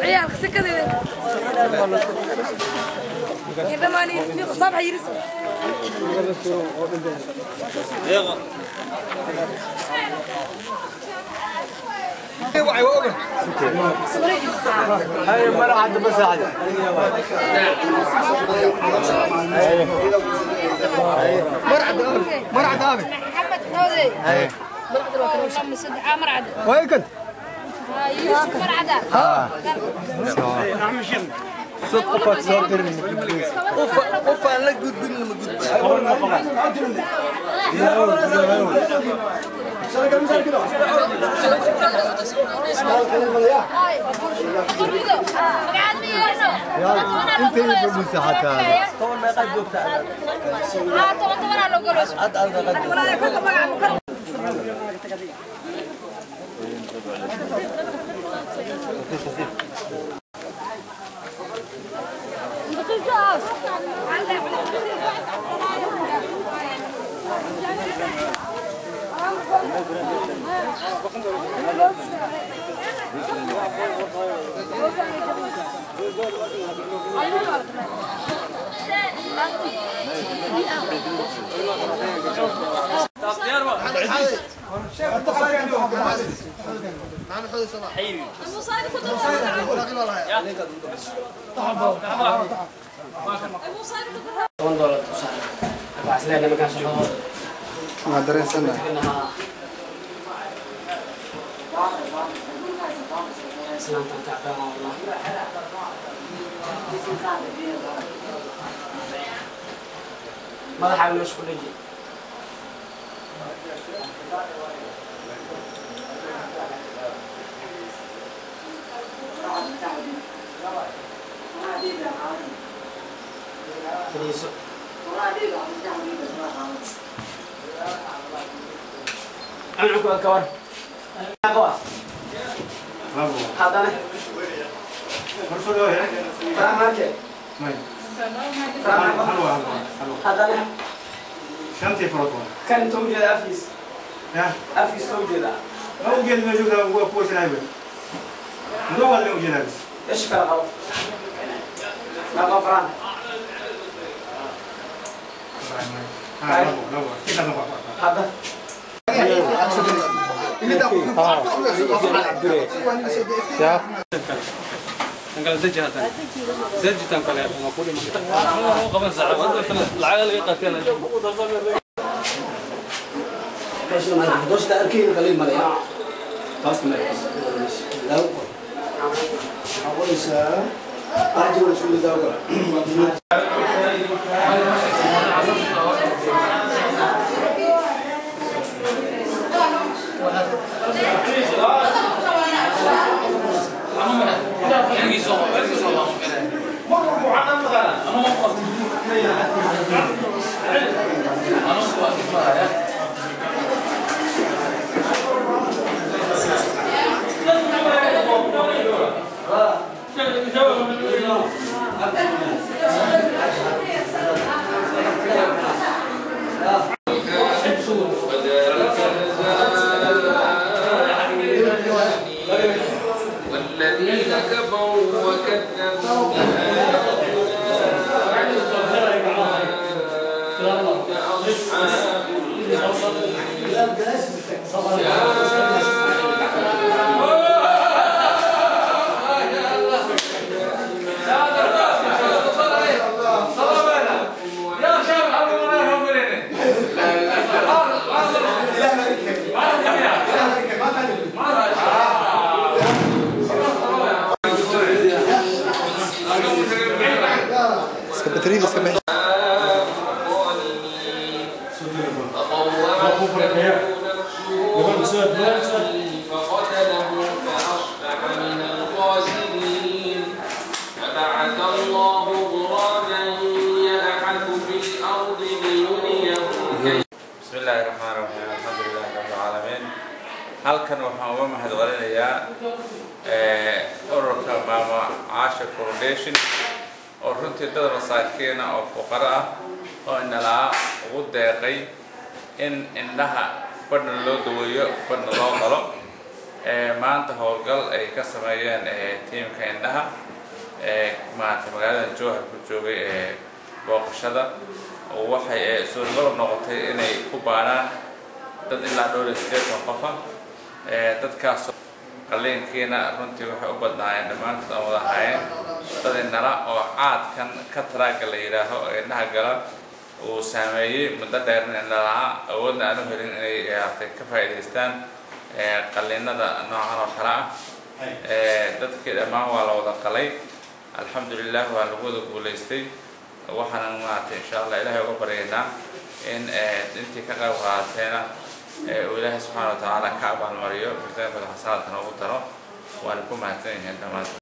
عيالك سكتي كده ماني صبح يرسم هاي مرة عاد بس عاد مرة عاد محمد حوزي مرة عاد وين كنت؟ يوسف مرة ها صدق صدق قف انا لك جود بين لما جود انت اللي مساحتها طول ما قد ماذا حاول يشكل لي هذا هذا شنتي فروتون كان توجد افيس افيس توجد ما وجد موجود هو فوش نايبل مو اللي وجد افيس ايش فرق ما غفران هذا والذين كفروا وكذبوا فقتله فأصبح من الخاسرين. فبعث الله غرابا يبحث في الأرض ليريه. بسم الله الرحمن الرحيم، الحمد لله رب العالمين. Halkan waxaan uga mahadcelinayaa ururka Maama Caasha Foundation oo runtii dad Masaakiina oo fuqaro ah oo indhalaa ugu deeqay in indhaha badhna loo daweeyo, badhna loo qalo. Maanta howlgal ay ka sameeyeen tiimka indhaha maaragtay magaalada Jowhar ku joogay booqashada, waxay suuragal noqotay inay ku baaraan dad ilaa 84 qofa. Dadkaas qaliinkiina runtii waxay u badnaayeen, dhammaantood aan wada ahaayeen dad indhala oo caadkan cataract-ga la yidhaaho oo indhaha gala uu saameeyey muddo dheerna indhalaa, awoodna aan u helin inay maaragtay ka faa'iidaystaan qaliinada noocan oo kale ah. Dadkii dhammaan waa la wada qalay, alxamdulilah, waa lagu wada guulaystay. Waxaana maaragtay insha Allah Ilaahay uga baryaynaa in intii ka qayb qaadatayna uu Ilaahay subxaana wa tacaala ka abaalmariyo, miisaankooda xasanaadka noogu daro. Waana ku mahadsan yihiin dhammaantood.